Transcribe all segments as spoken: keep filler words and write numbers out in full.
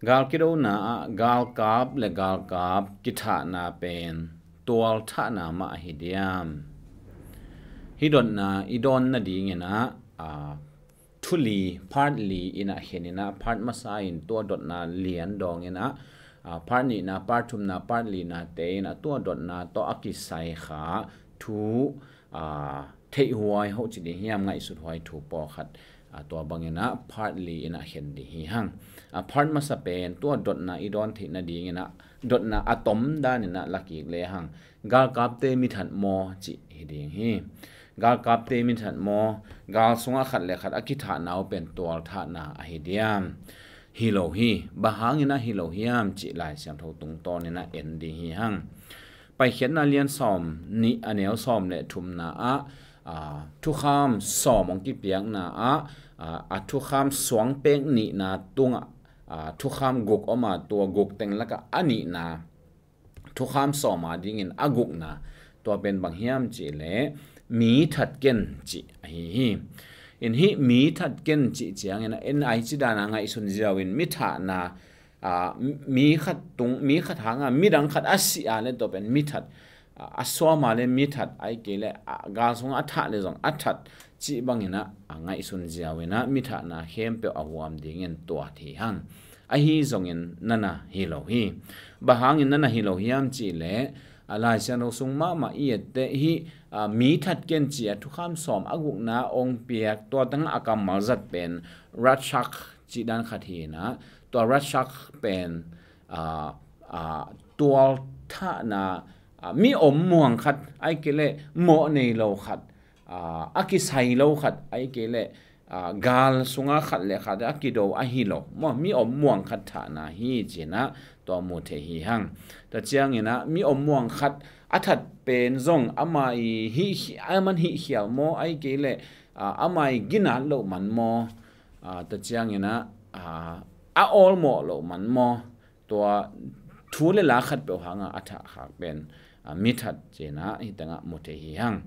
Gal kidona ah galkap le galkap kithahna pen tualthahna mah ahi diam? Hih dotna i dawn nadingin ah, aa, thu li, part li in ah khen in ah, part masa in tua dotna lian dawng in ah, aa, part nihna, part thumna, part lina te in ah tua dotna tawh a kisai kha thu, aa, theihhuai hoh ci ding hiam, ngaihsuthuai thu pawlkhat, aa, tua bangin ah part li in ah khen ding hi hang. Aa, part masa pen tua dotna i dawn theih nadingin ah dotna a tom danin ah la kik le hang. Galkapte mithat maw cih hi ding hi. Galkapte mithat maw? Gal sungah khat le khat a kithahna uh pen tualthahna ahi diam? Hi lo hi. Bang hangin ah hi lo hiam cih Lai Siangtho tungtawnin ah en ding hi hang. Paikhiatna lian sawm nih, a neu sawm le thumna ah, aa, thukham sawm hong kipiakna ah, aa, a thukham suang pek nihna tungah, aa, thukham guk om a, tua guk teng lakah a nihna, thukham sawm a dingin a gukna, tua pen bang hiam cih leh mi that ken cih ahi hi. In hih mi that ken cih ciangin ah en ai ci dana ngaihsun ziau in mi thahna, aa, mi khat tung, mi khat hanga midang khat a si a le tua pen mi that, aa, a suam a le mi that, ai kei le, aa, gal sungah a thah le zong a that cih bangin ah, aa, ngaihsun ziau in ah mi thahna khempeuh a huam dingin tuat hi hang. Ahi zongin nana hi lo hi. Bang hangin nana hi lo hiam cih leh, aa, Lai Siangtho sung mahmah i et teh hih, aa, mi that ken cih a thukham sawm a gukna hong piak tua tengah a kammal zat pen ratshak cih dan khat hi in ah, tua ratshak pen, aa, aa, tualthahna, aa, mi om muang khat, ai kei le mawh nei lo khat, aa, a kisai lo khat, ai kei le, aa, gal sunga khat le khat a kido ahi lo maw, mi om muang khat thahna hi ci in ah tua mu thei hi hang. Tua ciangin ah mi om muang khat a that pen zong ama i hih, ama hih khial maw, ai kei le, aa, ama i ginat loh man maw, aa, tua ciangin ah, aa, a awlmawh loh man maw, tua thu le la khatpeuh hanga a thah khak pen, aa, mi that ci in ah hih tengah mu thei hi hang.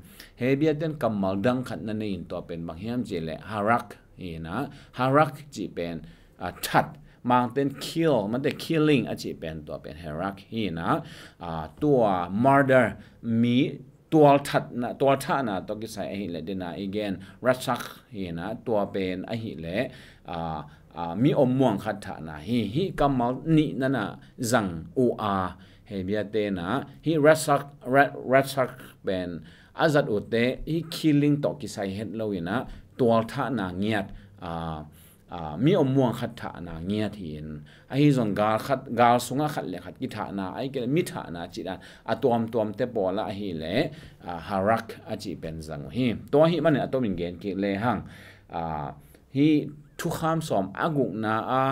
Hebru ten kammal dang khat na nei in tua pen bang hiam cih leh harak hi in ah, harak cih pen, aa, that, Mangte in kill, mate killing a cih pen tua pen harak hi in ah, aa, tua murder, mi tualthatna, tualthahna tawh kisai ahih leh dena i gen ratshak hi in ah, tua pen ahih leh, aa, aa, mi om muang khat thahna hi. Hih kammal nih nana zang uh a, Hebru ten ah hih ratshak, ra-, ratshak pen a zat uh teh hih killing tawh kisai het lo in ah tualthahna ngiat, aa, aa, mi om muang khat thahna ngiat hi in, ahi zong gal khat, gal sungah khat le khat kithahna, ai kei le mi thahna cih dan a tuamtuamte pawl ah ahih leh, aa, harak a cih pen zang uh hi. Tua ahih manin a tomin gen kik le hang, aa, hih thukham sawm a gukna a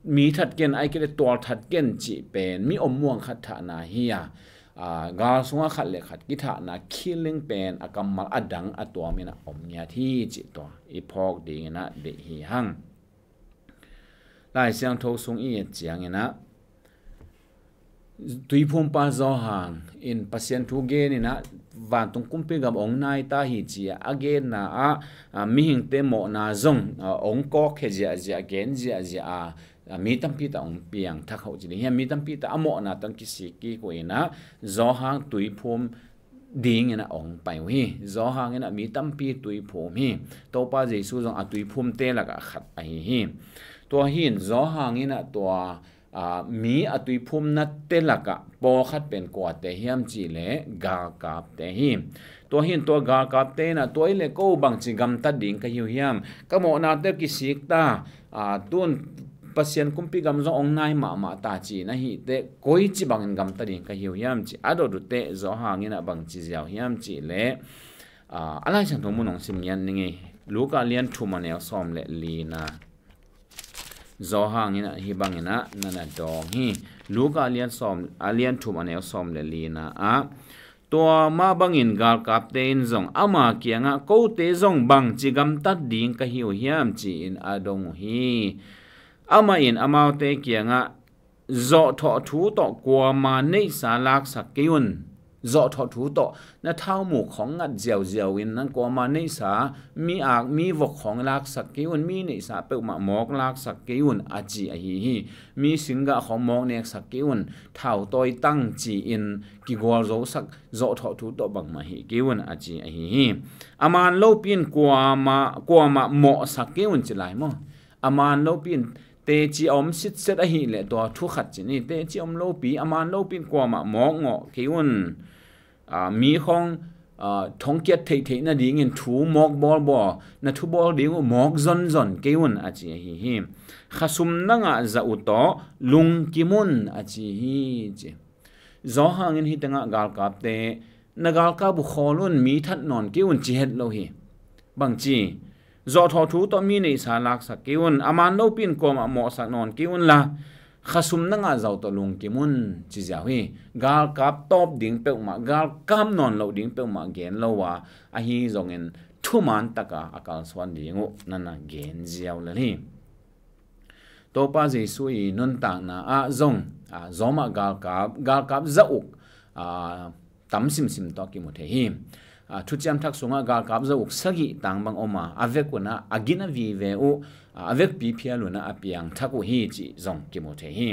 mi that ken, ai kei le tualthat ken cih pen mi om muang khat thahna hi a, aa, gal sungah khat le khat kithahna killing pen a kammal a dang a tuam in ah om ngiat hi cih tua i phawk dingin ah deih hi hang. Lai Siangtho sung i et ciangin ah Tuiphumpa Johan in Pasian thu gen in ah vantung kumpi gam hong nai ta hi ci a a genna ah, aa, mihingte mawhna zong, aa, hong kawkkhia ziahziah, gen ziahziah a, aa, mi tampi tawh hong piangthak hoh ci ding hiam, mi tampi tawh a mawhna tawh hong kisik kik uh in ah Johan tuiphum dingin ah hong pai uh hi. Johan in ah mi tampi tuiphum hi. Topa Jesu zong a tuiphumte lakah khat ahi hi. Tua hi in Johan in ah tua, aa, mi a tuiphumnate lakah pawlkhat pen kuate hiam cih leh galkapte hi. Tua hi in tua galkapte in ah tua i le ko bangci gamtat ding ka hi uh hiam, ka mawhnate kisik ta, aa, tun Pasian kumpi gam zong hong nai mahmah ta ci-in ahih teh koici bangin gamta ding ka hi uh hiam ci a dot uh teh Johan in ah bangci ziau hiam cih leh, aa, a Lai Siangtho mun hong sim ngiat ning ei. Luka lian thum a neu sawm le lina. Johan in ah hih bangin ah nana dawng hi. Luka lian sawm, a lian thum a neu sawm le lina ah, tua mah bangin galkapte in zong ama kiangah, kote zong bangci gamtat ding ka hi uh hiam ci-in a dong uh hi. Amah in amaute kiangah, zawhthawh thu tawh kuama neihsa laksak kei un. zawhthawh thu tawh na thaumuk khawng ngat ziauziau in, nang kuama neihsa mi ak mi vok khawng laksak kei un, mi neihsa peuhmah mawk laksak kei un, a ci ahi hi. Mi singgah khawng mawk neksak kei un, thautawi tang ci-in kigualzosak zawhthawh thu tawh bangmah hih kei un, a ci ahi hi. A man lopi in kuamah, kuamah mawhsak kei un ci lai maw? A man lopi in teci a om sitset ahih leh tua thu khat ci ni, teci a om lopi, a man lopi in kuamah mawkngawh kei un. Aa, mi khawng, aa, thongkiat theihtheih nadingin thu mawk bawlbawl, na thu bawl ding uh mawk zonzon kei un, a ci ahi hi. Khasum na ngah zah uh tawh lungkim un, a ci hi ci. Zawhang in hih tengah galkapte, na galkap uh khawl un, mi that nawn kei un ci het lo hi. Bangci, zawhthawh thu tawh mi neihsa laksak kei un, a man lopi in kuamah mawhsak nawn kei un la, khasum na ngah zah uh tawh lungkim un ci ziau hi. Galkap tawp ding peuhmah, galkap nawn loh ding peuhmah gen lo a, ahi zongin thuman taka a kalsuan ding uh na na gen ziau lel hi. Topa Jesu i nuntakna ah zong, aa, Roma galkap, galkap za uk, aa, tam simsim tawh kimu thei hi. Aa, Thuciam Thak sungah galkap za uk sagih tang bang om a, a vek un ah a gina vive uh, aa, a vekpi phial un ah a piangthak uh hi cih zong kimu thei hi.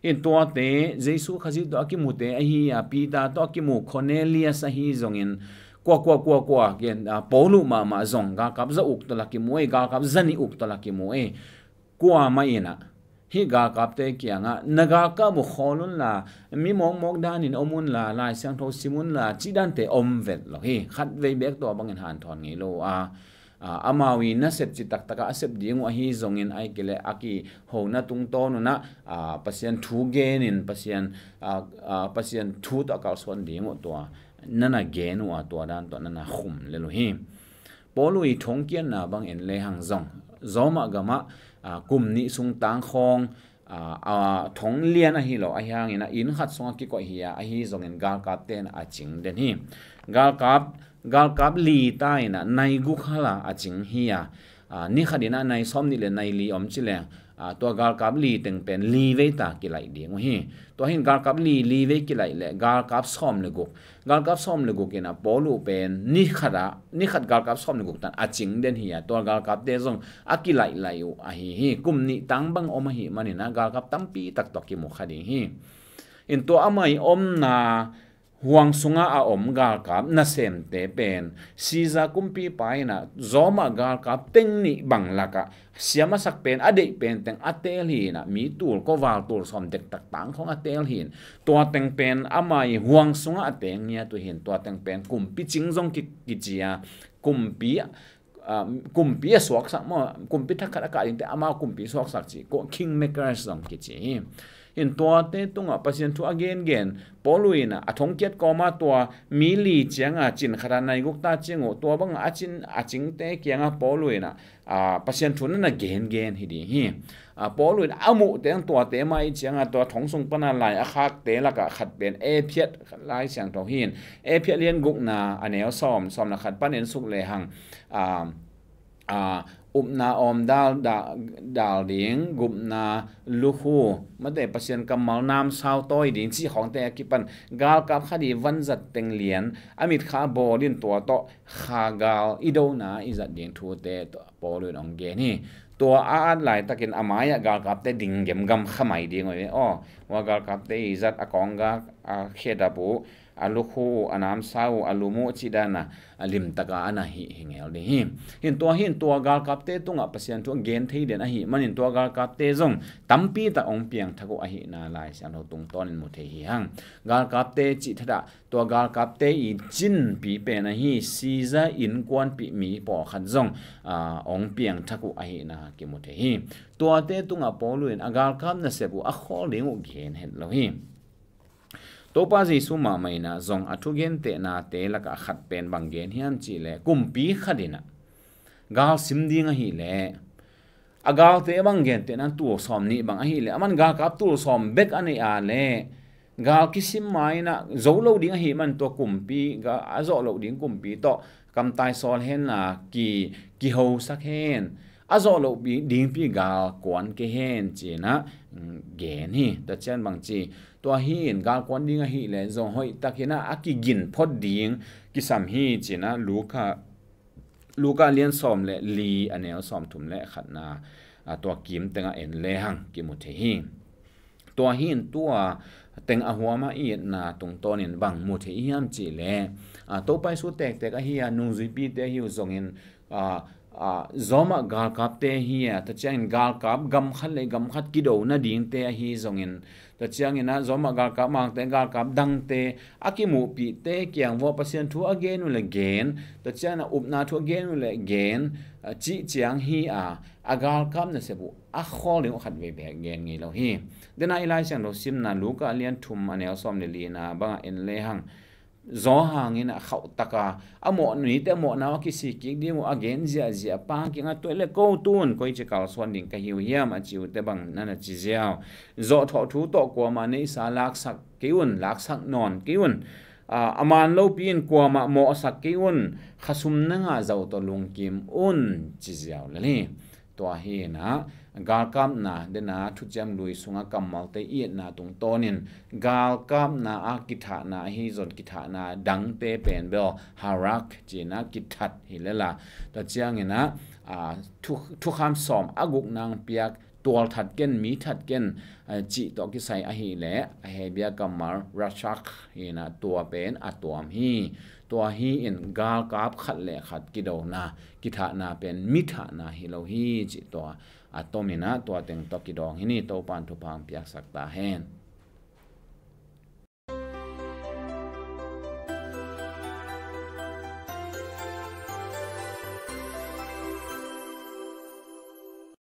In tuate Jesu Khazih tawh a kimute ahi a, Peter tawh a kimu Cornelius ahi zongin, kua, kua, kua, kua, gen, aa, Paul uh mahmah zong galkap za uk tawh la kimu ei, galkap za nih uk tawh la kimu ei. Kuamah in ah hih galkapte kiangah na galkap uh khawl un la, mi mawkmawk danin om un la, Lai Siangtho sim un la, cih dante om vet lo hi. Khatvei beek tua bangin hanthawn ngei lo a, aa, amau i nasep cih taktakah a sep ding uh ahi zongin, ahih kei leh a kihona tungtawn un ah, aa, Pasian thu genin Pasian, aa, aa, Pasian thu tawh a kalsuan ding uh tua na na gen uh a, tua dan tawh na na khum lel uh hi. Paul uh i thongkiatna bang en lehang zong, Roma gamah, aa, kum nih sung tang khawng, aa, aa, thong lian ahi lo ahi hangin ah inn khat sungah kikoih hi a, ahi zongin galkapte in a cing den hi. Galkap, galkap li ta in ah nai guk hal a a cing hi a, aa, ni khat in ah nai sawm nih le nai li om ci leng, aa, tua galkap li teng pen li vei ta kilaih ding uh hi. Tua hin galkap li, li vei kilaih leh galkap sawm le guk. Galkap sawm le guk in ah Paul uh pen ni khat ah, ni khat galkap sawm le guk tan a cing den hi a, tua galkapte zong a kilaih laih uh ahi hi. Kum nih tang bang om ahih manin ah galkap tampi tak tawh kimu kha ding hi. In tua amah i omna huang sungah a om galkap nasemte pen Caesar kumpipa in ah Roma galkap teng nih bang lakah siam a sak pen, a deih pen teng a teel hi in ah, mi tul, khuaval tul sawm dektak tang khawng a teel hi in, tua teng pen amah i huang sungah a teng ngiat uh hi in, tua teng pen kumpi cing zong ki, kici a, kumpi, aa, kumpi a suaksak maw, kumpi thak khat a kah dingte amau kumpi suaksak cih, ko-, kingmakers zong kici hi. In tuate tungah Pasian thu a gengen, Paul uh in ah a thongkiat kawma tua mi li cianga cin khat a nai guk ta cing uh, tua banga a cin, a cingte kiangah Paul uh in ah, aa, Pasian thu na na gengen hi ding hi. Aa, Paul uh in a muh teng tuate mah i cianga tua thong sung pana lai a khakte lakah khat pen Ephesus, Lai Siangtho hi in, Ephesus lian gukna a neu sawm, sawm le khat pan en suk lehang, aa, aa, upna awm dal, da-, dal ding, gupna lukhu, mate Pasian kammal namsau tawi ding cih khawngte a kipan galkap khat i vanzat teng lian, a mitkha bawl in tua tawh kha gal i dona i zat ding thute tawh Paul in hong gen hi. Tua a at laitakin a mai-ah galkapte ding gemgam kha mai ding uh hi. Aw, hua galkapte i zat a kawnggak, a khedap uh, a lukhu uh, a namsau uh, a lum uh cih dana a limtaka a na hih hi ngel ding hi. Hin tua, hin tua galkapte tungah Pasian thu a gen thei den ahih manin tua galkapte zong tampi tak hong piangthak uh ahihna Lai Siangtho tungtawnin mu thei hi hang. Galkapte cih thatah tua galkapte i cinpi pen ahi Caesar innkuanpih mi pawlkhat zong, aa, hong piangthak uh ahihna kimu thei hi. Tuate tungah Paul in a galkap nasep uh a khawl ding uh gen het lo hi. Topa Jesu mahmah in ah zong a thugentehnate lakah khat pen bang gen hiam cihleh, kumpi khat in ah gal sim ding ahileh, a galte bang gentehna tul sawm nih bang ahileh, aman galkap tul sawm bek a neih a leh, gal kisim ma in ah zo lo ding ahih man tua kumpi, ga-, a zawh loh ding kumpi tawh kamtai sawl henla ki, kihosak hen. a zawh loh pi dingpi galkuan kei hen ci-in ah, mm, gen hi. Tua ciang bang ci, tua hi in galkuan ding ahih leh zong hoih takin ah a kigin phot ding kisam hi ci-in ah Luka, Luka lian sawm le li a neu sawm thum le khatna, a, tua kim tengah en lehang kimu thei hi. Tua hi in tua teng a huam a i etna tungtawnin bang mu thei hiam cih leh, a, Topa Jesu tektek ahi a nungzuipite hi uh zongin, a, a, Roma galkapte hi a, tua ciangin galkap gam khat le gam khat kido nadingte ahi zongin, tua ciangin ah Roma galkap mangte, galkap dangte, a kimuhpihte kiang vua Pasian thu a gen uh le gen, tua ciangin ah upna thu a gen uh le gen, a, cih ciang hi a, a galkap nasep uh a khawl ding uh khat vei bek gen ngei lo hi. Dena i Lai Siangtho simna Luka lian thum a neu sawm le lina bangah en lehang, zaw hangin a khauh taka a mawh nite a mawhna uh a kisik kik ding uh a gen ziahziah pa kiangah, tua le ko tun koici kalsuan ding ka hi uh hiam a ci uhte bang na na ci ziau. Zawhthawh thu tawh kuamah neihsa laksak kei un, laksak nawn kei un. A, a man lopi in kuamah mawhsak kei un, khasum na ngah zau tawh lungkim un ci ziau lel hi. Tua hi in ah galkapna dena thuciam lui sunga kammalte i etna tungtawnin galkapna a kithahna ahi zong kithahna dangte pen bel harak ci-in ah kithat hi lel a, tua ciangin ah, a, thu, thukham sawm a guk nang piak, tual that ken, mi that ken, a, cih tawh kisai ahih leh a Hebru kammal rashak hi in ah tua pen a tuam hi. Tua hi in galkap khat le khat kidona, kithahna pen mi thahna hi lo hi cih tua a tom in ah tua teng tawh kidawng hi ni. Topan thupha piaksak ta hen.